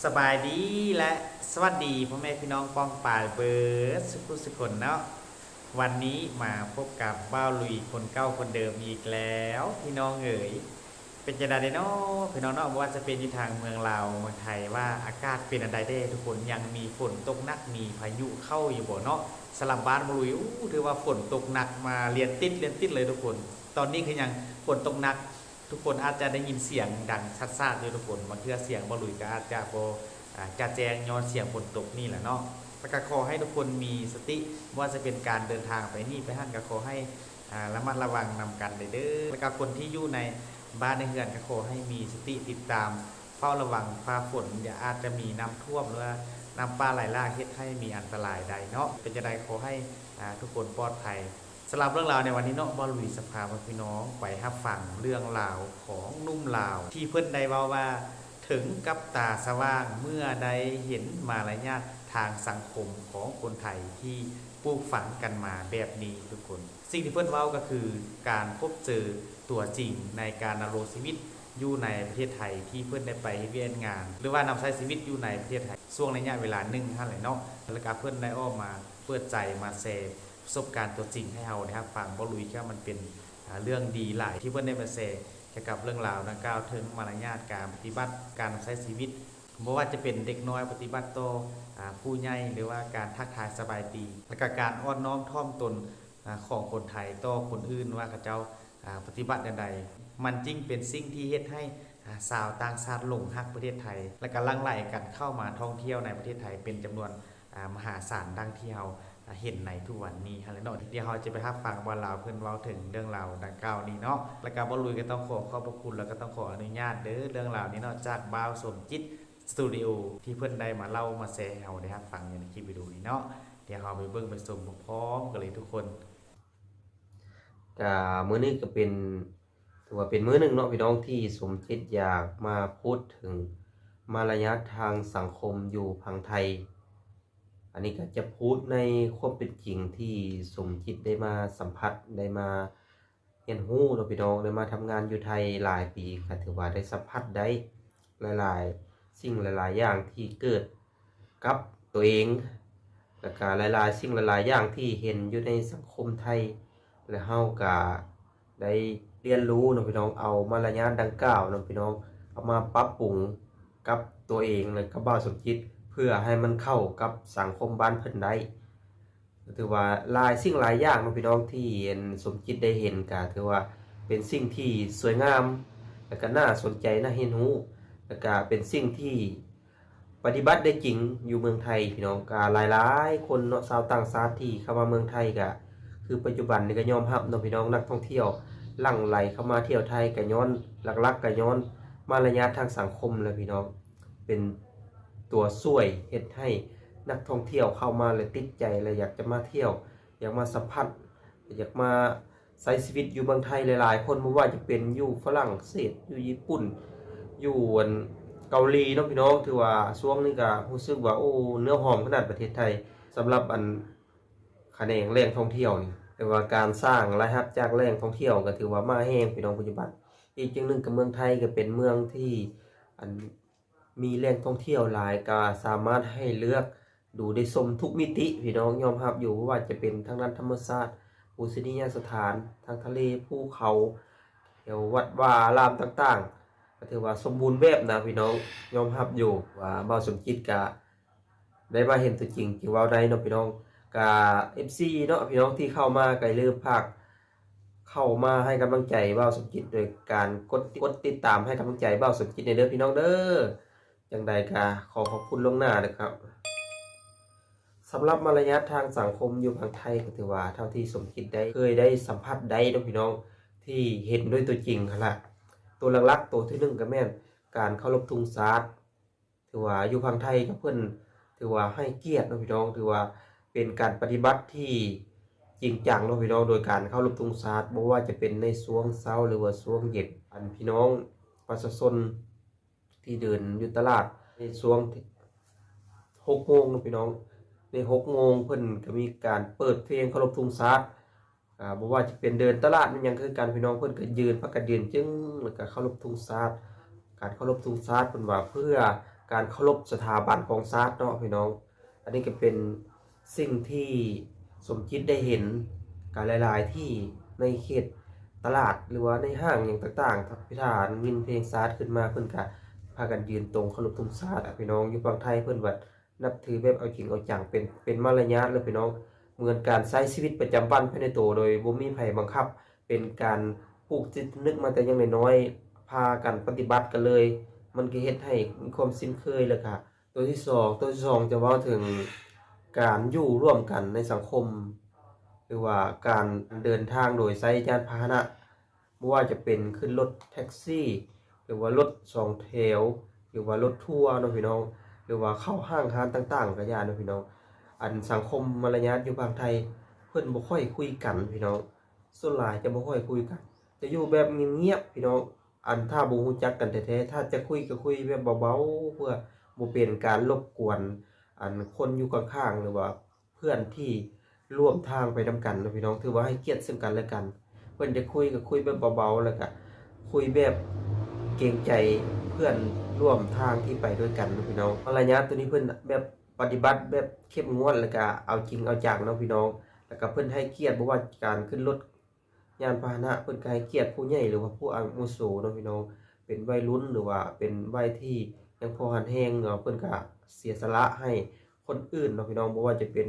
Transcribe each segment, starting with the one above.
ສະບາຍດີ ແລະ ສະຫວັດດີພໍ່ແມ່ພີ່ນ້ອງປ້ອງປາຍເບິດສຸກຜູ້ສຸກຄົນເນາະ. ວັນນີ້ມາພົບກັບບ່າວລຸຍຄົນເກົ່າຄົນເດີມອີກແລ້ວພີ່ນ້ອງເອີຍ. ເປັນຈັ່ງໃດເນາະພີ່ນ້ອງເນາະ, ບໍ່ວ່າຈະເປັນຢູ່ທາງເມືອງລາວ ເມືອງໄທ ວ່າອາກາດເປັນອັນໃດແດ່ທຸກຄົນ, ຍັງມີຝົນຕົກໜັກ ມີພາຍຸເຂົ້າຢູ່ບໍ່ເນາະ? ສຳລັບບ້ານບ່າວລຸຍ ໂອ້ ຖືວ່າຝົນຕົກໜັກມາລຽນຕິດ ລຽນຕິດເລີຍທຸກຄົນ. ຕອນນີ້ຄືຍັງຝົນຕົກໜັກ ທຸກຄົນອາດຈະໄດ້ຍິນສຽງດັງຊາດໆຢູ່ທຸກຄົນ, ບາງເທື່ອສຽງບ່າວລຸຍກໍອາດຈະບໍ່ ອາ ຈະແຈ້ງຍ້ອນສຽງຝົນຕົກນີ້ແຫຼະເນາະ. ແລ້ວກໍຂໍໃຫ້ທຸກຄົນມີສະຕິ, ບໍ່ວ່າຈະເປັນການເດີນທາງໄປນີ້ໄປຫັ້ນ ກໍຂໍໃຫ້ ອາ ລະມັດລະວັງນຳກັນເດີ. ແລ້ວກໍຄົນທີ່ຢູ່ໃນບ້ານໃນເຮືອນ ກໍຂໍໃຫ້ມີສະຕິຕິດຕາມເຝົ້າລະວັງຟ້າຝົນ, ຢ່າ ອາດຈະມີນ້ຳຖ້ວມ ຫຼືວ່ານ້ຳປ່າໄຫຼຫຼາກ ເຮັດໃຫ້ມີອັນຕະລາຍໄດ້ເນາະ. ເປັນຈັ່ງໃດ ຂໍໃຫ້ ອາ ທຸກຄົນປອດໄພ. ສຳລັບເລື່ອງລາວໃນວັນນີ້ເນາະ, ບ່າວລຸຍຈະພາພໍ່ແມ່ພີ່ນ້ອງໄປຮັບຟັງເລື່ອງລາວຂອງໜຸ່ມລາວ ທີ່ເພິ່ນໄດ້ເວົ້າວ່າ ເຖິງກັບຕາສະຫວ່າງເມື່ອໄດ້ເຫັນມາລະຍາດທາງສັງຄົມຂອງຄົນໄທທີ່ປູກຝັງກັນມາແບບນີ້ທຸກຄົນ. ສິ່ງທີ່ເພິ່ນເວົ້າກໍຄື ການພົບເຈີຕົວຈິງໃນການດຳລົງຊີວິດຢູ່ໃນປະເທດໄທ ທີ່ເພິ່ນໄດ້ໄປເຮັດວຽກເຮັດງານ ຫຼືວ່ານຳໃຊ້ຊີວິດຢູ່ໃນປະເທດໄທ ຊ່ວງໄລຍະເວລາໜຶ່ງຫັ້ນແຫຼະເນາະ. ແລ້ວກໍເພິ່ນໄດ້ອອກມາເປີດໃຈມາແຊ ປະສົບການຕົວຈິງໃຫ້ເຮົາໄດ້ຮັບຟັງ. ບ່າວລຸຍຄິດວ່າມັນເປັນ ອາ ເລື່ອງດີຫຼາຍທີ່ເພິ່ນໄດ້ມາແຊກ່ຽວກັບເລື່ອງລາວດັ່ງກ່າວ ເຖິງມາລະຍາດການປະຕິບັດການນຳໃຊ້ຊີວິດ, ບໍ່ວ່າຈະເປັນເດັກນ້ອຍປະຕິບັດຕໍ່ ອາ ຜູ້ໃຫຍ່ ຫຼືວ່າການທັກທາຍສະບາຍດີ ແລ້ວກະການອ່ອນນ້ອມຖ່ອມຕົນ ອາ ຂອງຄົນໄທຕໍ່ຄົນອື່ນ ວ່າເຂົາເຈົ້າ ອາ ປະຕິບັດແນວໃດ. ມັນຈຶ່ງເປັນສິ່ງທີ່ເຮັດໃຫ້ ອາ ຊາວຕ່າງຊາດຫຼົງຮັກປະເທດໄທ ແລ້ວກະຫຼັ່ງໄຫຼກັນເຂົ້າມາທ່ອງທ່ຽວໃນປະເທດໄທເປັນຈຳນວນ ອາ ມະຫາສານ ດັ່ງທີ່ເຮົາ ອາ ເຫັນໃນທຸກວັນນີ້ຫັ້ນແຫຼະເນາະ. ດຽວເຮົາຈະໄປຮັບຟັງບ່າວລາວເພິ່ນເວົ້າເຖິງເລື່ອງລາວດັ່ງກ່າວນີ້ເນາະ. ແລ້ວກໍບ່າວລຸຍກໍຕ້ອງຂໍຂອບພະຄຸນ ແລ້ວກໍຕ້ອງຂໍອະນຸຍາດເດີ ເລື່ອງລາວນີ້ເນາະ ຈາກບ່າວສົມຈິດສະຕູດິໂອ ທີ່ເພິ່ນໄດ້ມາເລົ່າມາແຊໃຫ້ເຮົາໄດ້ຮັບຟັງຢູ່ໃນຄລິບວິດີໂອນີ້ເນາະ. ດຽວເຮົາໄປເບິ່ງໄປຊົມພ້ອມໆກັນເລີຍທຸກຄົນ. ກະມື້ນີ້ກໍເປັນ ຖືວ່າເປັນມື້ໜຶ່ງເນາະພີ່ນ້ອງ ທີ່ສົມຈິດຢາກມາພູດເຖິງມາລະຍາດທາງສັງຄົມຢູ່ຝັ່ງໄທ. ອັນນີ້ກໍຈະພູດໃນຄວາມເປັນຈິງທີ່ສົມຈິດໄດ້ມາສຳຜັດ ໄດ້ມາຮຽນຮູ້ເນາະພີ່ນ້ອງ, ໄດ້ມາທຳງານຢູ່ໄທຫຼາຍປີ ກໍຖືວ່າໄດ້ສຳຜັດໄດ້ຫຼາຍໆສິ່ງຫຼາຍໆຢ່າງທີ່ເກີດກັບຕົວເອງ ແລ້ວກໍຫຼາຍໆສິ່ງຫຼາຍໆຢ່າງທີ່ເຫັນຢູ່ໃນສັງຄົມໄທ ແລະ ເຮົາກໍ ໄດ້ຮຽນຮູ້ເນາະພີ່ນ້ອງ, ເອົາມາລະຍາດດັ່ງກ່າວເນາະພີ່ນ້ອງ ເອົາມາປັບປຸງກັບຕົວເອງ ແລະ ກັບບ່າວສົມຈິດ ເພື່ອໃຫ້ມັນເຂົ້າກັບສັງຄົມບ້ານເພິ່ນໄດ້. ກໍຖືວ່າຫຼາຍສິ່ງຫຼາຍຢ່າງເນາະພີ່ນ້ອງ ທີ່ອັນສົມຈິດໄດ້ເຫັນ ກໍຖືວ່າເປັນສິ່ງທີ່ສວຍງາມ ແລະ ກໍໜ້າສົນໃຈ ໜ້າຮຽນຮູ້ ແລະ ກໍເປັນສິ່ງທີ່ ປະຕິບັດໄດ້ຈິງຢູ່ເມືອງໄທພີ່ນ້ອງ. ກະຫຼາຍໆຄົນເນາະ ຊາວຕ່າງຊາດທີ່ເຂົ້າມາເມືອງໄທ ກະຄືປັດຈຸບັນນີ້ກະຍອມຮັບເນາະພີ່ນ້ອງ, ນັກທ່ອງທ່ຽວຫຼັ່ງໄຫຼເຂົ້າມາທ່ຽວໄທ ກະຍ້ອນ ຫຼັກໆກະຍ້ອນມາລະຍາດທາງສັງຄົມແຫຼະພີ່ນ້ອງ, ເປັນຕົວຊ່ວຍເຮັດໃຫ້ນັກທ່ອງທ່ຽວເຂົ້າມາແລ້ວຕິດໃຈ ແລະ ຢາກຈະມາທ່ຽວ ຢາກມາສຳຜັດ ຢາກມາ ໃຊ້ຊີວິດຢູ່ເມືອງໄທຫຼາຍໆຄົນ ບໍ່ວ່າຈະເປັນຢູ່ຝຣັ່ງເສດ ຢູ່ຍີ່ປຸ່ນ ຢູ່ອັນເກົາຫຼີເນາະພີ່ນ້ອງ, ຖືວ່າຊ່ວງນີ້ກະຮູ້ສຶກວ່າ ໂອ້ ເນື້ອຫອມຂະໜາດປະເທດໄທ ສຳລັບອັນຂະແໜງແຫຼ່ງທ່ອງທ່ຽວນີ້. ແຕ່ວ່າການສ້າງລາຍຮັບຈາກແຫຼ່ງທ່ອງທ່ຽວກະຖືວ່າມາແຮງພີ່ນ້ອງປັດຈຸບັນ. ອີກຢ່າງໜຶ່ງກະເມືອງໄທກະເປັນເມືອງທີ່ອັນ ມີແຫຼ່ງທ່ອງທ່ຽວຫຼາຍ ກະສາມາດໃຫ້ເລືອກດູໄດ້ຊົມທຸກມິຕິພີ່ນ້ອງ, ຍອມຮັບຢູ່ ບໍ່ວ່າຈະເປັນທາງດ້ານທຳມະຊາດ, ປູຊະນີຍະສະຖານ, ທາງທະເລ, ພູເຂົາ, ແຖວວັດວາອາລາມຕ່າງໆ ກະຖືວ່າສົມບູນແບບນະພີ່ນ້ອງ. ຍອມຮັບຢູ່ວ່າບ່າວສົມຈິດກະໄດ້ມາເຫັນຕົວຈິງ ຈຶ່ງເວົ້າໄດ້ເນາະພີ່ນ້ອງ. ກະ ເອັຟຊີ ເນາະພີ່ນ້ອງທີ່ເຂົ້າມາ ກະຢ່າລືມຝາກ ເຂົ້າມາໃຫ້ກຳລັງໃຈບ່າວສົມຈິດ ໂດຍການກົດ ກົດຕິດຕາມໃຫ້ກຳລັງໃຈບ່າວສົມຈິດແດ່ເດີພີ່ນ້ອງເດີ. ຈັ່ງໃດກະຂໍຂອບຄຸນລ່ວງໜ້າເດີຄັບ. ສຳລັບມາລະຍາດທາງສັງຄົມຢູ່ຝັ່ງໄທ ກໍຖືວ່າເທົ່າທີ່ສົມຈິດໄດ້ ເຄີຍໄດ້ສຳຜັດໄດ້ເນາະພີ່ນ້ອງ ທີ່ເຫັນດ້ວຍຕົວຈິງຫັ້ນລະ. ຕົວຫຼັກໆ ຕົວທີໜຶ່ງກະແມ່ນການເຄົາລົບທຸງຊາດ. ຖືວ່າຢູ່ຝັ່ງໄທກໍເພິ່ນຖືວ່າໃຫ້ກຽດເນາະພີ່ນ້ອງ, ຖືວ່າເປັນການປະຕິບັດທີ່ຈິງຈັງເນາະພີ່ນ້ອງ ໂດຍການເຄົາລົບທຸງຊາດ ບໍ່ວ່າຈະເປັນໃນຊ່ວງເຊົ້າ ຫຼືວ່າຊ່ວງເຢັນ. ອັນພີ່ນ້ອງປະຊາຊົນທີ່ເດີນຢູ່ຕະຫຼາດໃນຊ່ວງຫົກໂມງເນາະພີ່ນ້ອງ, ໃນຫົກໂມງເພິ່ນກໍມີການເປີດເພງເຄົາລົບທຸງຊາດ. ອ່າ ບໍ່ວ່າຈະເປັນເດີນຕະຫຼາດແມ່ນຫຍັງຄືກັນພີ່ນ້ອງ, ເພິ່ນກໍຢືນ ພາກັນຢືນຈຶ່ງ ແລ້ວກໍເຄົາລົບທຸງຊາດ. ການເຄົາລົບທຸງຊາດເພິ່ນວ່າເພື່ອ ການເຄົາລົບສະຖາບັນຂອງຊາດເນາະພີ່ນ້ອງ. ອັນນີ້ກໍເປັນສິ່ງທີ່ສົມຈິດໄດ້ເຫັນກັນຫຼາຍໆທີ່ໃນເຂດຕະຫຼາດ ຫຼືວ່າໃນຫ້າງຫຍັງຕ່າງໆ ຖ້າ ຖ້າໄດ້ຍິນເພງຊາດຂຶ້ນມາ ເພິ່ນກໍພາກັນຢືນຕົງເຄົາລົບທຸງຊາດ. ພີ່ນ້ອງຢູ່ຝັ່ງໄທເພິ່ນບັດ ນັບຖືແບບເອົາຈິງເອົາຈັງ ເປັນ ເປັນມາລະຍາດເລີຍພີ່ນ້ອງ. ເໝືອນການໃຊ້ຊີວິດປະຈຳວັນພາຍໃນໂຕໂດຍບໍ່ມີໃຜບັງຄັບ ເປັນການປູກຈິດສຳນຶກມາແຕ່ຍັງນ້ອຍໆ ພາກັນປະຕິບັດກັນເລີຍ ມັນກໍເຮັດໃຫ້ມີຄວາມຊິນເຄີຍ. ແລ້ວກະຕົວທີສອງ ຕົວທີສອງຈະເວົ້າເຖິງການຢູ່ຮ່ວມກັນໃນສັງຄົມ ຫຼືວ່າການເດີນທາງໂດຍໃຊ້ຍານພາຫະນະ ບໍ່ວ່າຈະເປັນຂຶ້ນລົດແທັກຊີ ຫຼືວ່າລົດສອງແຖວ ຫຼືວ່າລົດທົວເນາະພີ່ນ້ອງ ຫຼືວ່າເຂົ້າຫ້າງຮ້ານຕ່າງໆກໍຢ່າເນາະພີ່ນ້ອງ. ອັນສັງຄົມມາລະຍາດຢູ່ຝັ່ງໄທ ເພິ່ນບໍ່ຄ່ອຍຄຸຍກັນພີ່ນ້ອງ, ສ່ວນຫຼາຍຈະບໍ່ຄ່ອຍຄຸຍກັນ ຈະຢູ່ແບບງຽບໆພີ່ນ້ອງ. ອັນຖ້າບໍ່ຮູ້ຈັກກັນແທ້ໆ ຖ້າຈະຄຸຍກໍຄຸຍແບບເບົາໆ ເພື່ອບໍ່ເປັນການລົບກວນອັນຄົນຢູ່ຂ້າງໆ ຫຼືວ່າ ເພື່ອນທີ່ຮ່ວມທາງໄປນຳກັນເນາະພີ່ນ້ອງ, ຖືວ່າໃຫ້ກຽດເຊິ່ງກັນແລະກັນ. ເພິ່ນຈະຄຸຍກໍຄຸຍແບບເບົາໆ ແລ້ວກະຄຸຍແບບເກງໃຈເພື່ອນຮ່ວມທາງທີ່ໄປດ້ວຍກັນເນາະພີ່ນ້ອງ. ມາລະຍາດໂຕນີ້ເພິ່ນແບບປະຕິບັດແບບເຂັ້ມງວດ ແລ້ວກະເອົາຈິງເອົາຈັງເນາະພີ່ນ້ອງ, ແລ້ວກະເພິ່ນໃຫ້ກຽດ ບໍ່ວ່າການຂຶ້ນລົດ ຍານພາຫະນະ ເພິ່ນກໍໃຫ້ກຽດຜູ້ໃຫຍ່ ຫຼືວ່າຜູ້ອາວຸໂສເນາະພີ່ນ້ອງ, ເປັນໄວລຸ້ນ ຫຼືວ່າເປັນໄວທີ່ຍັງພໍຫັນແຮງເນາະ, ເພິ່ນກໍເສຍສະຫຼະໃຫ້ຄົນອື່ນເນາະພີ່ນ້ອງ, ບໍ່ວ່າຈະເປັນ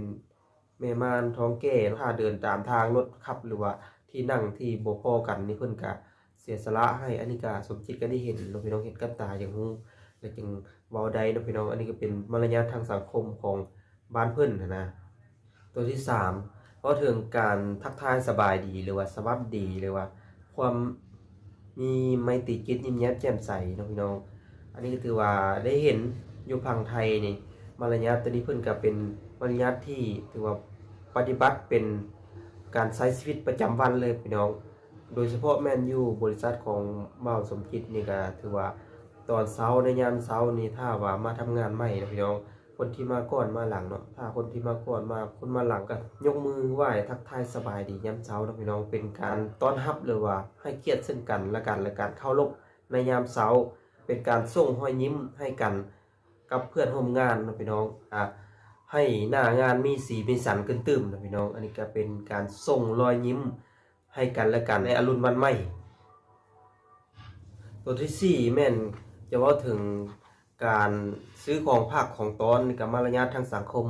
ແມ່ມ່ານທ້ອງແກ່ ຖ້າເດີນຕາມທາງລົດຂັບ ຫຼືວ່າທີ່ນັ່ງທີ່ບໍ່ພໍກັນນີ້ ເພິ່ນກໍເສຍສະຫຼະໃຫ້. ອັນນີ້ກໍສົມຈິດກໍໄດ້ເຫັນເນາະພີ່ນ້ອງ, ເຫັນກັບຕາຈັ່ງຮູ້ ແລະ ຈຶ່ງເວົ້າໄດ້ເນາະພີ່ນ້ອງ. ອັນນີ້ກໍເປັນມາລະຍາດທາງສັງຄົມຂອງ ບ້ານເພິ່ນຫັ້ນນະ. ຕົວທີສາມ ເວົ້າເຖິງການທັກທາຍສະບາຍດີ ຫຼືວ່າສະຫວັດດີ ຫຼືວ່າຄວາມມີໄມຕີຈິດ ຍິ້ມແຍ້ມແຈ່ມໃສເນາະພີ່ນ້ອງ. ອັນນີ້ກໍຖືວ່າໄດ້ເຫັນຢູ່ຝັ່ງໄທນີ້ ມາລະຍາດໂຕນີ້ເພິ່ນກໍເປັນມາລະຍາດທີ່ຖືວ່າປະຕິບັດເປັນການໃຊ້ຊີວິດປະຈຳວັນເລີຍພີ່ນ້ອງ. ໂດຍສະເພາະແມ່ນຢູ່ບໍລິສັດຂອງບ່າວສົມຈິດນີ້ ກໍຖືວ່າຕອນເຊົ້າ ໃນຍາມເຊົ້ານີ້ ຖ້າວ່າມາທຳງານໃໝ່ເນາະພີ່ນ້ອງ, ຄົນທີ່ມາກ່ອນມາຫຼັງເນາະ, ຖ້າຄົນທີ່ມາກ່ອນມາ ຄົນມາຫຼັງກໍຍົກມືໄຫວ້ທັກທາຍສະບາຍດີຍາມເຊົ້າເນາະພີ່ນ້ອງ, ເປັນການຕ້ອນຮັບ ຫຼືວ່າໃຫ້ກຽດເຊິ່ງກັນແລະກັນ ແລະການເຄົາລົບໃນຍາມເຊົ້າ, ເປັນການສົ່ງຮອຍຍິ້ມໃຫ້ກັນກັບເພື່ອນຮ່ວມງານເນາະພີ່ນ້ອງ, ອາ ໃຫ້ໜ້າງານມີສີມີສັນຂຶ້ນຕື່ມເນາະພີ່ນ້ອງ. ອັນນີ້ກໍເປັນການສົ່ງລອຍຍິ້ມ ໃຫ້ກັນແລະກັນໃນອະລຸນວັນໃໝ່. ຕົວທີສີ່ ແມ່ນຈະເວົ້າເຖິງການຊື້ຂອງຝາກຂອງຕ້ອນ ກັບມາລະຍາດທາງສັງຄົມ.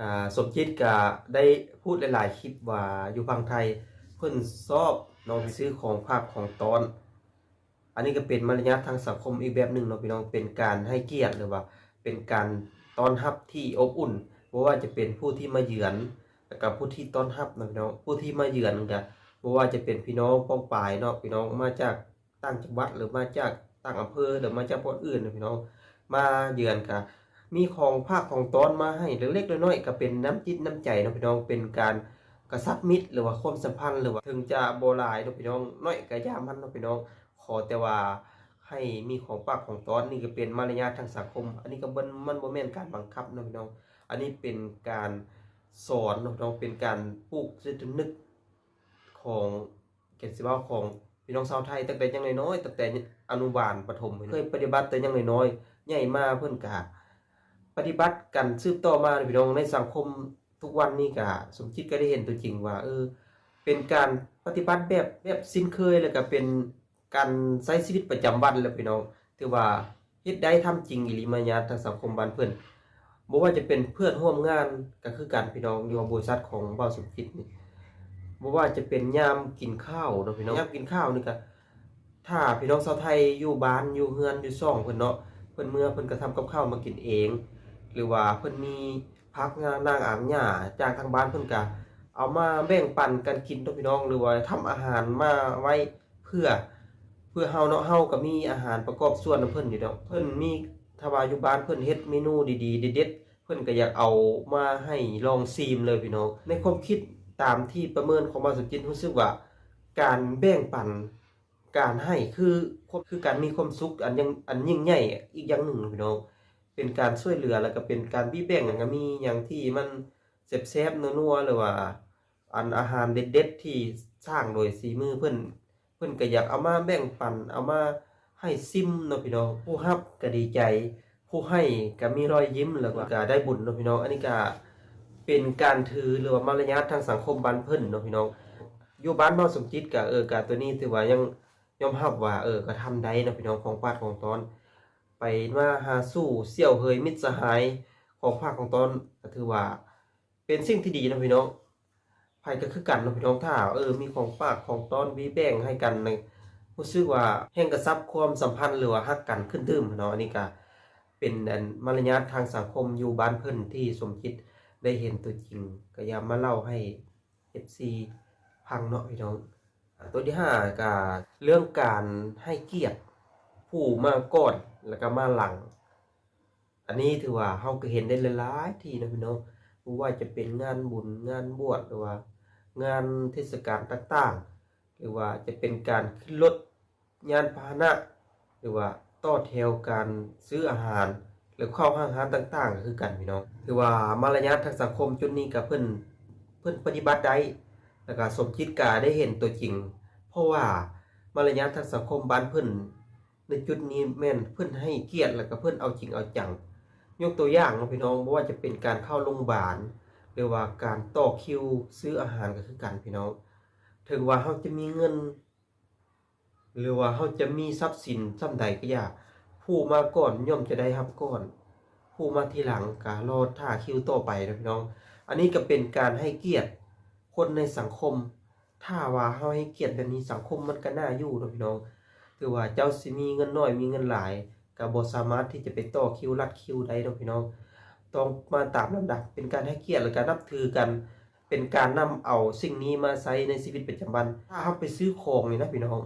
ອາ ສົມຈິດກະໄດ້ພູດຫຼາຍໆຄລິບວ່າ ຢູ່ຝັ່ງໄທເພິ່ນຊອບເນາະ ໄປຊື້ຂອງຝາກຂອງຕ້ອນ. ອັນນີ້ກໍເປັນມາລະຍາດທາງສັງຄົມອີກແບບໜຶ່ງເນາະພີ່ນ້ອງ, ເປັນການໃຫ້ກຽດ ຫຼືວ່າເປັນການຕ້ອນຮັບທີ່ອົບອຸ່ນ, ບໍ່ວ່າຈະເປັນຜູ້ທີ່ມາເຢືອນ ແລ້ວກໍຜູ້ທີ່ຕ້ອນຮັບເນາະພີ່ນ້ອງ. ຜູ້ທີ່ມາເຢືອນກໍບໍ່ວ່າຈະເປັນພີ່ນ້ອງປ້ອງປາຍເນາະພີ່ນ້ອງ, ມາຈາກຕ່າງຈັງຫວັດ ຫຼືມາຈາກຕ່າງອຳເພີ ຫຼືມາຈາກບ່ອນອື່ນເນາະພີ່ນ້ອງ, ມາເຢືອນກໍມີຂອງຝາກຂອງຕ້ອນມາໃຫ້ເລັກໆນ້ອຍໆ, ກໍເປັນນ້ຳຈິດນ້ຳໃຈເນາະພີ່ນ້ອງ, ເປັນການກະຊັບມິດ ຫຼືວ່າຄວາມສຳພັນ ຫຼືວ່າເຖິງຈະບໍ່ຫຼາຍເນາະພີ່ນ້ອງ, ນ້ອຍກໍຢ່າມັນເນາະພີ່ນ້ອງ. ຂໍແຕ່ວ່າໃຫ້ມີຂອງຝາກຂອງຕ້ອນ, ນີ້ກໍເປັນມາລະຍາດທາງສັງຄົມ. ອັນນີ້ກໍບໍ່ ມັນບໍ່ແມ່ນການບັງຄັບເນາະພີ່ນ້ອງ, ອັນນີ້ເປັນການສອນເນາະພີ່ນ້ອງ, ເປັນການປູກຈິດສຳນຶກຂອງ ກະຊິເວົ້າຂອງພີ່ນ້ອງຊາວໄທ ຕັ້ງແຕ່ຍັງນ້ອຍໆ, ຕັ້ງແຕ່ອະນຸບານປະຖົມ ເຄີຍປະຕິບັດແຕ່ຍັງນ້ອຍໆ, ໃຫຍ່ມາເພິ່ນກະປະຕິບັດກັນສືບຕໍ່ມາເນາະພີ່ນ້ອງ. ໃນສັງຄົມທຸກວັນນີ້ກະ ສົມຈິດກໍໄດ້ເຫັນຕົວຈິງວ່າ ເອີ ເປັນການປະຕິບັດແບບ ແບບຊິນເຄີຍ ແລ້ວກະເປັນ ການໃຊ້ຊີວິດປະຈຳວັນແຫຼະພີ່ນ້ອງ, ຖືວ່າເຮັດໄດ້ທຳຈິງອີ່ຫຼີ ມາລະຍາດທາງສັງຄົມບ້ານເພິ່ນ. ບໍ່ວ່າຈະເປັນເພື່ອນຮ່ວມງານກໍຄືກັນພີ່ນ້ອງ, ຢູ່ບໍລິສັດຂອງບ່າວສົມຈິດນີ້ ບໍ່ວ່າຈະເປັນຍາມກິນຂ້າວເນາະພີ່ນ້ອງ, ຍາມກິນຂ້າວນີ້ກໍ ຖ້າພີ່ນ້ອງຊາວໄທຢູ່ບ້ານ ຢູ່ເຮືອນ ຢູ່ຊ່ອງເພິ່ນເນາະ, ເພິ່ນເມືອ ເພິ່ນກໍທຳກັບຂ້າວມາກິນເອງ ຫຼືວ່າເພິ່ນມີ ຜັກ ນາງອາມຫຍ້າຈາກທາງບ້ານເພິ່ນກະເອົາມາແບ່ງປັນກັນກິນເນາະພີ່ນ້ອງ, ຫຼືວ່າທຳອາຫານມາໄວ້ເພື່ອ ເພື່ອເຮົາເນາະ, ເຮົາກະມີອາຫານປະກອບສ່ວນນຳເພິ່ນຢູ່ດອກ. ເພິ່ນມີ ຖ້າວ່າຢູ່ບ້ານເພິ່ນເຮັດເມນູດີໆເດັດໆ ເພິ່ນກະຢາກເອົາມາໃຫ້ລອງຊີມເລີຍພີ່ນ້ອງ. ໃນຄວາມຄິດຕາມທີ່ປະເມີນຂອງບ່າວສົມຈິດ ຮູ້ສຶກວ່າການແບ່ງປັນ ການໃຫ້ຄື ຄືການມີຄວາມສຸກອັນ ອັນຍິ່ງໃຫຍ່ອີກຢ່າງໜຶ່ງເນາະພີ່ນ້ອງ, ເປັນການຊ່ວຍເຫຼືອ ແລ້ວກະເປັນການບີແບ່ງ ກະມີຫຍັງທີ່ມັນແຊບໆ ນົວໆ ຫຼືວ່າອັນອາຫານເດັດໆທີ່ສ້າງໂດຍສີມືເພິ່ນ ເພິ່ນກະຢາກເອົາມາແບ່ງປັນ ເອົາມາໃຫ້ຊີມເນາະພີ່ນ້ອງ. ຜູ້ຮັບກະດີໃຈ ຜູ້ໃຫ້ກໍມີຮອຍຍິ້ມ ແລ້ວກໍໄດ້ບຸນເນາະພີ່ນ້ອງ. ອັນນີ້ກໍເປັນການຖື ຫຼືວ່າມາລະຍາດທາງສັງຄົມບ້ານເພິ່ນເນາະພີ່ນ້ອງ. ຢູ່ບ້ານເວົ້າສົມຈິດກໍ ເອີ ກໍໂຕນີ້ຖືວ່າຍັງຍອມຮັບວ່າ ເອີ ກໍທຳໄດ້ເນາະພີ່ນ້ອງ. ຂອງຝາກຂອງຕ້ອນ ໄປມາຫາສູ່ສ່ຽວເຮີຍມິດສະຫາຍ ຂອງຝາກຂອງຕ້ອນ ກໍຖືວ່າ ເປັນສິ່ງທີ່ດີເນາະພີ່ນ້ອງ. ໃຜກໍຄືກັນເນາະພີ່ນ້ອງ ຖ້າ ເອີ ມີຂອງຝາກຂອງຕ້ອນ ມີແບ່ງໃຫ້ກັນ ຮູ້ສຶກວ່າແຮ່ງກະຊັບຄວາມສຳພັນ ຫຼືວ່າຮັກກັນຂຶ້ນຕື່ມເນາະ. ອັນນີ້ກະເປັນອັນມາລະຍາດທາງສັງຄົມຢູ່ບ້ານເພິ່ນທີ່ສົມຈິດໄດ້ເຫັນຕົວຈິງ ກະຢາມມາເລົ່າໃຫ້ເອັຟຊີຟັງເນາະພີ່ນ້ອງ. ອາ ຕົວທີຫ້າ ກະເລື່ອງການໃຫ້ກຽດຜູ້ມາກ່ອນ ແລ້ວກະມາຫຼັງ. ອັນນີ້ຖືວ່າເຮົາກໍເຫັນໄດ້ຫຼາຍໆທີ່ເນາະພີ່ນ້ອງ, ບໍ່ວ່າຈະເປັນງານບຸນ, ງານບວດ ຫຼືວ່າງານເທດສະການຕ່າງໆ ຫຼືວ່າຈະເປັນການຂຶ້ນລົດຍານພາຫະນະ ຫຼືວ່າຕໍ່ແຖວການຊື້ອາຫານ ຫຼືເຂົ້າຫ້າງຮ້ານຕ່າງໆ ກໍຄືກັນພີ່ນ້ອງ. ຖືວ່າມາລະຍາດທາງສັງຄົມຈຸດນີ້ກໍເພິ່ນ ເພິ່ນປະຕິບັດໄດ້ ແລ້ວກໍສົມຈິດກໍໄດ້ເຫັນຕົວຈິງ ເພາະວ່າມາລະຍາດທາງສັງຄົມບ້ານເພິ່ນ ໃນຈຸດນີ້ແມ່ນເພິ່ນໃຫ້ກຽດ ແລ້ວກໍເພິ່ນເອົາຈິງເອົາຈັງ. ຍົກຕົວຢ່າງເນາະພີ່ນ້ອງ, ບໍ່ວ່າຈະເປັນການເຂົ້າໂຮງບານ ຫຼືວ່າການຕໍ່ຄິວຊື້ອາຫານກໍຄືກັນພີ່ນ້ອງ. ເຖິງວ່າເຮົາຈະມີເງິນ ຫຼືວ່າເຮົາຈະມີຊັບສິນສ່ຳໃດກໍຢ່າ, ຜູ້ມາກ່ອນຍ່ອມຈະໄດ້ຮັບກ່ອນ, ຜູ້ມາທີຫຼັງກໍລໍຖ້າຄິວຕໍ່ໄປເນາະພີ່ນ້ອງ. ອັນນີ້ກໍເປັນການໃຫ້ກຽດຄົນໃນສັງຄົມ. ຖ້າວ່າເຮົາໃຫ້ກຽດແບບນີ້ ສັງຄົມມັນກໍໜ້າຢູ່ເນາະພີ່ນ້ອງ. ຖືວ່າເຈົ້າຊິມີເງິນໜ້ອຍມີເງິນຫຼາຍ ກໍບໍ່ສາມາດທີ່ຈະໄປຕໍ່ຄິວລັດຄິວໄດ້ເນາະພີ່ນ້ອງ. ຕ້ອງມາຕາມລຳດັບ ເປັນການໃຫ້ກຽດ ແລ້ວກໍນັບຖືກັນ, ເປັນການນຳເອົາສິ່ງນີ້ມາໃຊ້ໃນຊີວິດປະຈຳວັນ. ຖ້າເຮົາໄປຊື້ຂອງນີ້ນະພີ່ນ້ອງ,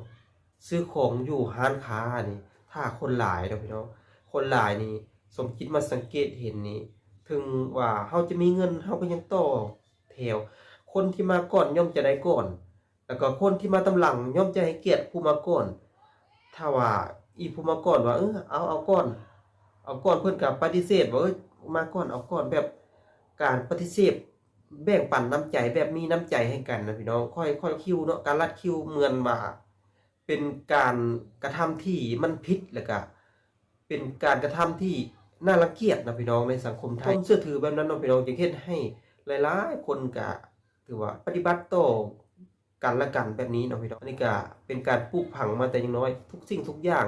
ຊື້ຂອງຢູ່ຮ້ານຄ້ານີ້ ຖ້າຄົນຫຼາຍເນາະພີ່ນ້ອງ, ຄົນຫຼາຍນີ້ ສົມຈິດມາສັງເກດເຫັນນີ້ ເຖິງວ່າເຮົາຈະມີເງິນ ເຮົາກໍຍັງຕໍ່ແຖວ. ຄົນທີ່ມາກ່ອນຍ່ອມຈະໄດ້ກ່ອນ ແລ້ວກໍຄົນທີ່ມາຕາມຫຼັງຍ່ອມຈະໃຫ້ກຽດຜູ້ມາກ່ອນ. ຖ້າວ່າອີຜູ້ມາກ່ອນວ່າ ເອີ ເອົາ ເອົາກ່ອນ ເອົາກ່ອນ ເພິ່ນກໍປະຕິເສດວ່າ ເອີ ມາກ່ອນ ເອົາກ່ອນ. ແບບການປະຕິເສດແບ່ງປັນນ້ຳໃຈ ແບບມີນ້ຳໃຈໃຫ້ກັນນະພີ່ນ້ອງ. ຄ່ອຍ ຄ່ອຍຄິວເນາະ, ການລັດຄິວເໝືອນວ່າເປັນການກະທຳທີ່ມັນຜິດ ແລ້ວກະເປັນການກະທຳທີ່ໜ້າລັງກຽດນະພີ່ນ້ອງ ໃນສັງຄົມໄທ. ຄວາມເຊື່ອຖືແບບນັ້ນເນາະພີ່ນ້ອງ ຈຶ່ງເຮັດໃຫ້ຫຼາຍໆຄົນກະຖືວ່າປະຕິບັດຕໍ່ ກັນແລະກັນແບບນີ້ເນາະພີ່ນ້ອງ. ອັນນີ້ກະເປັນການປູກຝັງມາແຕ່ຍັງນ້ອຍ, ທຸກສິ່ງທຸກຢ່າງ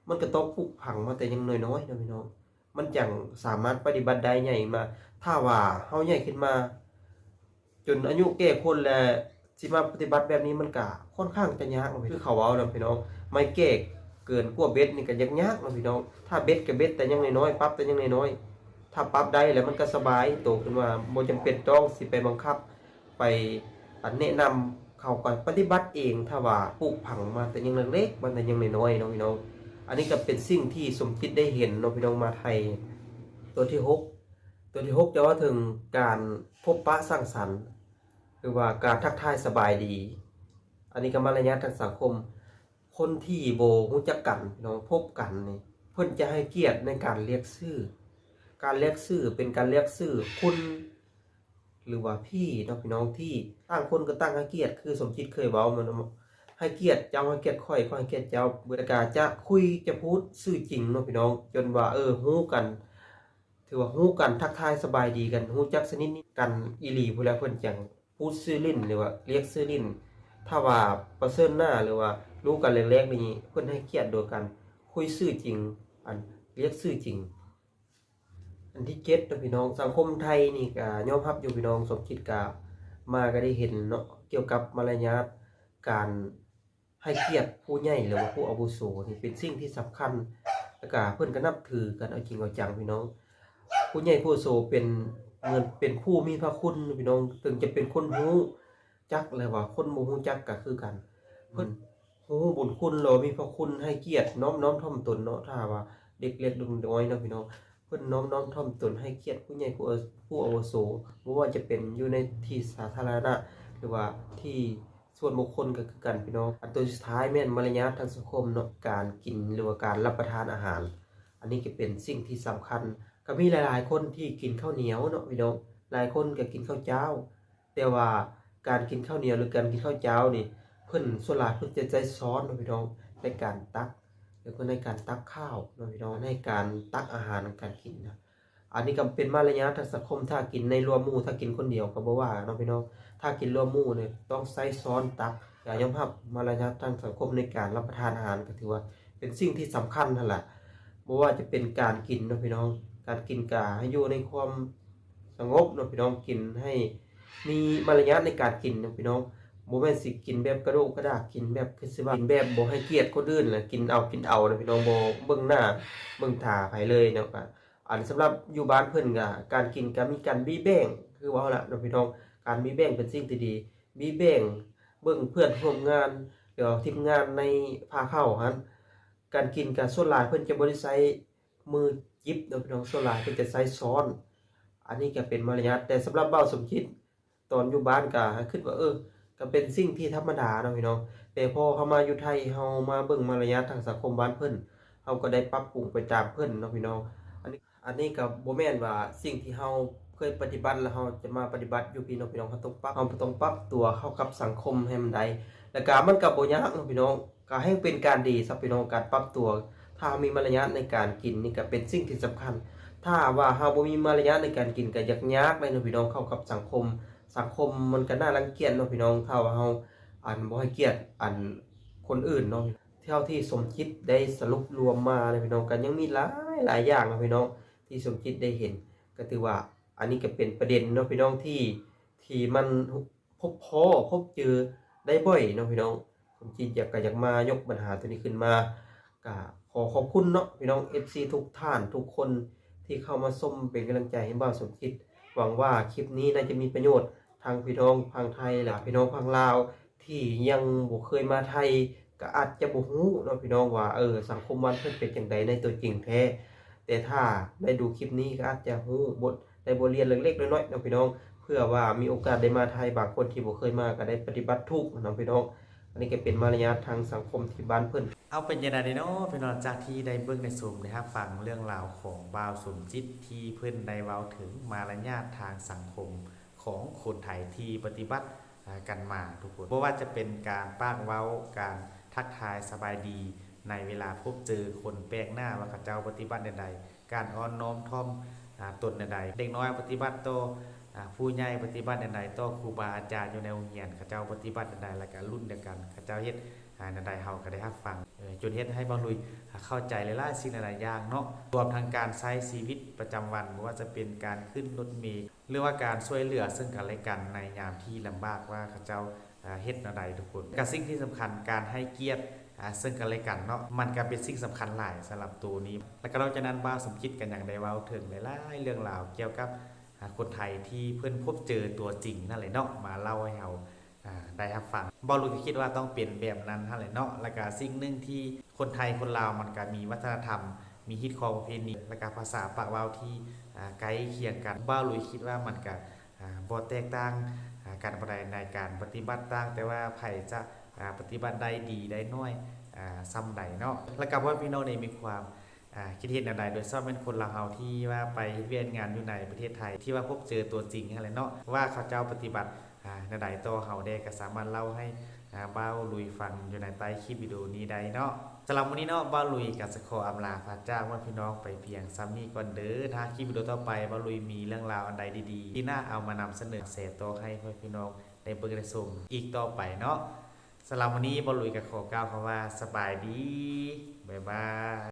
ມັນກະຕ້ອງປູກຝັງມາແຕ່ຍັງນ້ອຍໆເນາະພີ່ນ້ອງ, ມັນຈັ່ງສາມາດປະຕິບັດໄດ້ໃຫຍ່ມາ. ຖ້າວ່າເຮົາໃຫຍ່ຂຶ້ນມາຈົນອາຍຸແກ່ຄົນແລ້ວ ຊິມາປະຕິບັດແບບນີ້ ມັນກະຂ້ອນຂ້າງຈະຍາກເນາະ. ຄືເຂົາເວົ້ານະພີ່ນ້ອງ, ໄມ້ແກ່ເກີນກວ່າເບັດນີ້ກະຍາກໆເນາະພີ່ນ້ອງ. ຖ້າເບັດກະເບັດແຕ່ຍັງນ້ອຍໆ, ປັບແຕ່ຍັງນ້ອຍໆ, ຖ້າປັບໄດ້ແລ້ວມັນກະສະບາຍໂຕຂຶ້ນມາ, ບໍ່ຈຳເປັນຕ້ອງຊິໄປບັງຄັບ ໄປ ອັນ ແນະນຳ ເຂົາກໍປະຕິບັດເອງ ຖ້າວ່າປູກຝັງມາແຕ່ຍັງເລັກໆ ມາແຕ່ຍັງນ້ອຍໆເນາະພີ່ນ້ອງ. ອັນນີ້ກໍເປັນສິ່ງທີ່ສົມຈິດໄດ້ເຫັນເນາະພີ່ນ້ອງ ມາໄທ. ຕົວທີຫົກ ຕົວທີຫົກ ຈະເວົ້າເຖິງການພົບປະສັງສັນ ຫຼືວ່າການທັກທາຍສະບາຍດີ. ອັນນີ້ກໍມາລະຍາດທາງສັງຄົມ. ຄົນທີ່ບໍ່ຮູ້ຈັກກັນພີ່ນ້ອງ ພົບກັນນີ້ ເພິ່ນຈະໃຫ້ກຽດໃນການລຽກຊື່. ການລຽກຊື່ເປັນການລຽກຊື່ຄຸນ ຫຼືວ່າພີ່ເນາະພີ່ນ້ອງ, ທີ່ຕ່າງຄົນກໍຕ່າງໃຫ້ກຽດ. ຄືສົມຈິດເຄີຍເວົ້າແມ່ນບໍ່, ໃຫ້ກຽດເຈົ້າ ໃຫ້ກຽດຂ້ອຍ ຂ້ອຍໃຫ້ກຽດເຈົ້າ. ແລ້ວກະຈະຄຸຍຈະພູດຊື່ຈິງເນາະພີ່ນ້ອງ, ຈົນວ່າ ເອີ ຮູ້ກັນ ຖືວ່າຮູ້ກັນ ທັກທາຍສະບາຍດີກັນ ຮູ້ຈັກສະໜິດກັນອີ່ຫຼີພຸ້ນແຫຼະ ເພິ່ນຈັ່ງ ພູດຊື່ຫຼິ້ນ ຫຼືວ່າລຽກຊື່ຫຼິ້ນ. ຖ້າວ່າປະເຊີນໜ້າ ຫຼືວ່າຮູ້ກັນແລກໆນີ້ ເພິ່ນໃຫ້ກຽດໂດຍການຄຸຍຊື່ຈິງ ອັນ ລຽກຊື່ຈິງ. ອັນທີເຈັດເນາະພີ່ນ້ອງ, ສັງຄົມໄທນີ້ກະຍອມຮັບຢູ່ພີ່ນ້ອງ, ສົມຈິດກະມາກະໄດ້ເຫັນເນາະ ກ່ຽວກັບມາລະຍາດການ ໃຫ້ກຽດຜູ້ໃຫຍ່ ຫຼືວ່າຜູ້ອາວຸໂສນີ້ເປັນສິ່ງທີ່ສຳຄັນ ແລ້ວກະເພິ່ນກະນັບຖືກັນເອົາຈິງເອົາຈັງພີ່ນ້ອງ. ຜູ້ໃຫຍ່ຜູ້ອາວຸໂສເປັນ ເໝືອນເປັນຜູ້ມີພະຄຸນພີ່ນ້ອງ, ເຖິງຈະເປັນຄົນຮູ້ຈັກ ຫຼືວ່າຄົນບໍ່ຮູ້ຈັກກະຄືກັນ. ເພິ່ນຮູ້ບຸນຄຸນ ຫຼືວ່າມີພະຄຸນ ໃຫ້ກຽດ ນອບນ້ອມຖ່ອມຕົນເນາະ. ຖ້າວ່າເດັກເລັກເດັກນ້ອຍເນາະພີ່ນ້ອງ, ເພິ່ນນອບນ້ອມຖ່ອມຕົນ ໃຫ້ກຽດຜູ້ໃຫຍ່ ຜູ້ອາ ຜູ້ອາວຸໂສ, ບໍ່ວ່າຈະເປັນຢູ່ໃນທີ່ສາທາລະນະ ຫຼືວ່າທີ່ ສ່ວນບຸກຄົນກໍຄືກັນພີ່ນ້ອງ. ອັນຕົວສຸດທ້າຍແມ່ນມາລະຍາດທາງສັງຄົມເນາະ, ການກິນ ຫຼືວ່າການຮັບປະທານອາຫານ, ອັນນີ້ກໍເປັນສິ່ງທີ່ສຳຄັນ. ກໍມີຫຼາຍໆຄົນທີ່ກິນເຂົ້າໜຽວເນາະພີ່ນ້ອງ, ຫຼາຍຄົນກໍກິນເຂົ້າຈ້າວ, ແຕ່ວ່າການກິນເຂົ້າໜຽວ ຫຼື ການກິນເຂົ້າຈ້າວນີ້ ເພິ່ນ ສ່ວນຫຼາຍເພິ່ນຈະໃຊ້ຊ້ອນເນາະພີ່ນ້ອງ ໃນການຕັກ. ເພິ່ນໃນການຕັກຂ້າວເນາະພີ່ນ້ອງ ໃນການຕັກອາຫານການກິນນະ. ອັນນີ້ກໍເປັນມາລະຍາດທາງສັງຄົມ ຖ້າກິນໃນລວມໝູ່ ຖ້າກິນຄົນດຽວກໍບໍ່ວ່າເນາະພີ່ນ້ອງ ຖ້າກິນລວມໝູ່ນີ້ຕ້ອງໃຊ້ຊ້ອນຕັກ. ກໍຍອມຮັບມາລະຍາດທາງສັງຄົມໃນການຮັບປະທານອາຫານ ກໍຖືວ່າເປັນສິ່ງທີ່ສຳຄັນຫັ້ນລະ ບໍ່ວ່າຈະເປັນການກິນເນາະພີ່ນ້ອງ ການກິນກໍໃຫ້ຢູ່ໃນຄວາມສະຫງົບເນາະພີ່ນ້ອງ ກິນໃຫ້ມີມາລະຍາດໃນການກິນເນາະພີ່ນ້ອງ ບໍ່ແມ່ນຊິກິນແບບກະໂດກກະດາກ ກິນແບບຄືຊິວ່າ ກິນແບບບໍ່ໃຫ້ກຽດຄົນອື່ນ ແລະ ກິນເອົາ ກິນເອົາເນາະພີ່ນ້ອງ ບໍ່ເບິ່ງໜ້າເບິ່ງຕາໃຜເລີຍເນາະ. ກໍ ອັນສຳລັບຢູ່ບ້ານເພິ່ນກະ ການກິນກະມີການບີແບ່ງ ຄືເວົ້າລະເນາະພີ່ນ້ອງ ການບີແບ່ງເປັນສິ່ງທີ່ດີ ບີແບ່ງເບິ່ງເພື່ອນຮ່ວມງານ ຫຼືວ່າທີມງານໃນພາເຂົ້າຫັ້ນ. ການກິນກະສ່ວນຫຼາຍເພິ່ນຈະບໍ່ໄດ້ໃຊ້ມືຈິບເນາະພີ່ນ້ອງ ສ່ວນຫຼາຍເພິ່ນຈະໃຊ້ຊ້ອນ. ອັນນີ້ກະເປັນມາລະຍາດ ແຕ່ສຳລັບບ່າວສົມຈິດ ຕອນຢູ່ບ້ານກະຄິດວ່າ ເອີ ກະເປັນສິ່ງທີ່ທຳມະດາເນາະພີ່ນ້ອງ ແຕ່ພໍເຮົາມາຢູ່ໄທ ເຮົາມາເບິ່ງມາລະຍາດທາງສັງຄົມບ້ານເພິ່ນ ເຮົາກໍໄດ້ປັບປຸງໄປຕາມເພິ່ນເນາະພີ່ນ້ອງ. ອັນນີ້ ອັນນີ້ກໍບໍ່ແມ່ນວ່າສິ່ງທີ່ເຮົາເຄີຍປະຕິບັດ ແລ້ວເຮົາຈະມາປະຕິບັດຢູ່ພີ້ເນາະພີ່ນ້ອງ ເຮົາຕ້ອງປັບ ເຮົາຕ້ອງປັບຕົວເຂົ້າກັບສັງຄົມໃຫ້ມັນໄດ້ ແລ້ວກະມັນກໍບໍ່ຍາກເນາະພີ່ນ້ອງ ກໍແຮ່ງເປັນການດີຊະພີ່ນ້ອງ ການປັບຕົວ. ຖ້າເຮົາມີມາລະຍາດໃນການກິນນີ້ກໍເປັນສິ່ງທີ່ສຳຄັນ ຖ້າວ່າເຮົາບໍ່ມີມາລະຍາດໃນການກິນກໍຢາກຍາກເດ້ເນາະພີ່ນ້ອງ ເຂົ້າກັບສັງຄົມ ສັງຄົມມັນກໍໜ້າລັງກຽດເນາະພີ່ນ້ອງ ຖ້າວ່າເຮົາ ອັນ ບໍ່ໃຫ້ກຽດ ອັນ ຄົນອື່ນເນາະ. ເທົ່າທີ່ສົມຈິດໄດ້ສະຫຼຸບລວມມາເນາະພີ່ນ້ອງ ກໍຍັງມີຫຼາຍໆຢ່າງເນາະພີ່ນ້ອງ ທີ່ສົມຈິດໄດ້ເຫັນ ກໍຖືວ່າ ອັນນີ້ກໍເປັນປະເດັນເນາະພີ່ນ້ອງ ທີ່ ທີ່ມັນພົບພໍ້ພົບເຈີໄດ້ບ່ອຍເນາະພີ່ນ້ອງ. ສົມຈິດຢາກ ກໍຢາກມາຍົກບັນຫາໂຕນີ້ຂຶ້ນມາ ກໍຂໍຂອບຄຸນເນາະພີ່ນ້ອງ ເອັຟຊີ ທຸກທ່ານທຸກຄົນທີ່ເຂົ້າມາຊົມເປັນກຳລັງໃຈໃຫ້ບ່າວສົມຈິດ. ຫວັງວ່າຄລິບນີ້ໜ້າຈະມີປະໂຫຍດທັງພີ່ນ້ອງພັງໄທ ແລະ ພີ່ນ້ອງພັງລາວ ທີ່ຍັງບໍ່ເຄີຍມາໄທ ກໍອາດຈະບໍ່ຮູ້ເນາະພີ່ນ້ອງວ່າ ເອີ ສັງຄົມບ້ານເພິ່ນເປັນຈັ່ງໃດໃນຕົວຈິງແທ້. ແຕ່ຖ້າໄດ້ດູຄລິບນີ້ກໍອາດຈະຮູ້ບົດ ໄດ້ບົດຮຽນເລັກໆນ້ອຍໆເນາະພີ່ນ້ອງ ເພື່ອວ່າມີໂອກາດໄດ້ມາໄທ ບາງຄົນທີ່ບໍ່ເຄີຍມາກໍໄດ້ປະຕິບັດຖືກເນາະພີ່ນ້ອງ. ອັນນີ້ກໍເປັນມາລະຍາດທາງສັງຄົມທີ່ບ້ານເພິ່ນ. ເອົາ ເປັນຈັ່ງໃດເນາະພີ່ນ້ອງ ຈາກທີ່ໄດ້ເບິ່ງໄດ້ຊົມໄດ້ຮັບຟັງເລື່ອງລາວຂອງບ່າວສົມຈິດ ທີ່ເພິ່ນໄດ້ເວົ້າເຖິງມາລະຍາດທາງສັງຄົມ ຂອງຄົນໄທທີ່ປະຕິບັດ ອາ ກັນມາທຸກຄົນ ບໍ່ວ່າຈະເປັນການປາກເວົ້າ ການທັກທາຍສະບາຍດີໃນເວລາພົບເຈີຄົນແປກໜ້າວ່າເຂົາເຈົ້າປະຕິບັດແນວໃດ, ການອ່ອນນ້ອມຖ່ອມ ອາ ຕົນແນວໃດ, ເດັກນ້ອຍປະຕິບັດຕໍ່ ອາ ຜູ້ໃຫຍ່, ປະຕິບັດແນວໃດຕໍ່ຄູບາອາຈານຢູ່ໃນໂຮງຮຽນ, ເຂົາເຈົ້າປະຕິບັດແນວໃດ, ແລ້ວກະລຸ້ນດຽວກັນເຂົາເຈົ້າເຮັດ ອາ ແນວໃດ ເຮົາກໍໄດ້ຮັບຟັງ ເອີ ຈົນເຮັດໃຫ້ບ່າວລຸຍ ອາ ເຂົ້າໃຈຫຼາຍໆສິ່ງຫຼາຍໆຢ່າງເນາະ, ລວມທັງການໃຊ້ຊີວິດປະຈຳວັນ ບໍ່ວ່າຈະເປັນການຂຶ້ນລົດເມ ຫຼືວ່າການຊ່ວຍເຫຼືອເຊິ່ງກັນແລະກັນໃນຍາມທີ່ລຳບາກ ວ່າເຂົາເຈົ້າ ອາ ເຮັດແນວໃດທຸກຄົນ. ກະສິ່ງທີ່ສຳຄັນ ການໃຫ້ກຽດ ອາ ເຊິ່ງກັນແລະກັນເນາະ ມັນກະເປັນສິ່ງສຳຄັນຫຼາຍສຳລັບໂຕນີ້. ແລ້ວກະນອກຈາກນັ້ນ ບ່າວສົມຈິດກໍຍັງໄດ້ເວົ້າເຖິງຫຼາຍໆເລື່ອງລາວກ່ຽວກັບ ອາ ຄົນໄທທີ່ເພິ່ນພົບເຈີຕົວຈິງນັ້ນແຫຼະເນາະ ມາເລົ່າໃຫ້ເຮົາ ອາ ໄດ້ຮັບຟັງ. ບ່າວລຸຍກໍຄິດວ່າຕ້ອງເປັນແບບນັ້ນຫັ້ນແຫຼະເນາະ. ແລ້ວກະສິ່ງໜຶ່ງທີ່ຄົນໄທຄົນລາວມັນກະມີວັດທະນະທຳ ມີຮີດຄອງປະເພນີ ແລ້ວກະພາສາປາກເວົ້າທີ່ ອາ ໃກ້ຄຽງກັນ. ບ່າວລຸຍຄິດວ່າມັນກະ ອາ ບໍ່ແຕກຕ່າງ ອາ ກັນປານໃດໃນການປະຕິບັດຕ່າງ ແຕ່ວ່າໃຜຈະ ອາ ປະຕິບັດໄດ້ດີໄດ້ໜ້ອຍ ອາ ສ່ຳໃດເນາະ. ແລ້ວກະບໍ່ຮູ້ວ່າພີ່ນ້ອງນີ້ມີຄວາມ ອາ ຄິດເຫັນແນວໃດ ໂດຍສະເພາະແມ່ນຄົນລາວເຮົາທີ່ວ່າໄປເຮັດວຽກເຮັດງານຢູ່ໃນປະເທດໄທ ທີ່ວ່າພົບເຈີຕົວຈິງຫັ້ນແຫຼະເນາະ ວ່າເຂົາເຈົ້າປະຕິບັດ ອາ ແນວໃດຕໍ່ເຮົາແດ່ ກໍສາມາດເລົ່າໃຫ້ ອາ ບ່າວລຸຍຟັງຢູ່ໃນໃຕ້ຄລິບວິດີໂອນີ້ໄດ້ເນາະ. ສຳລັບມື້ນີ້ເນາະ ບ່າວລຸຍກໍຈະຂໍອຳລາພາຈາກໝົດພີ່ນ້ອງໄປພຽງສ່ຳນີ້ກ່ອນເດີ. ຖ້າຄລິບວິດີໂອຕໍ່ໄປ ບ່າວລຸຍມີເລື່ອງລາວອັນໃດດີໆ ທີ່ໜ້າເອົາມານຳສະເໜີ ແຊຕໍ່ໃຫ້ພໍ່ແມ່ພີ່ນ້ອງໄດ້ເບິ່ງໄດ້ຊົມອີກຕໍ່ໄປເນາະ. ສຳລັບມື້ນີ້ ບ່າວລຸຍກໍຂໍກ່າວຄຳວ່າ ສະບາຍດີ ບາຍບາຍ.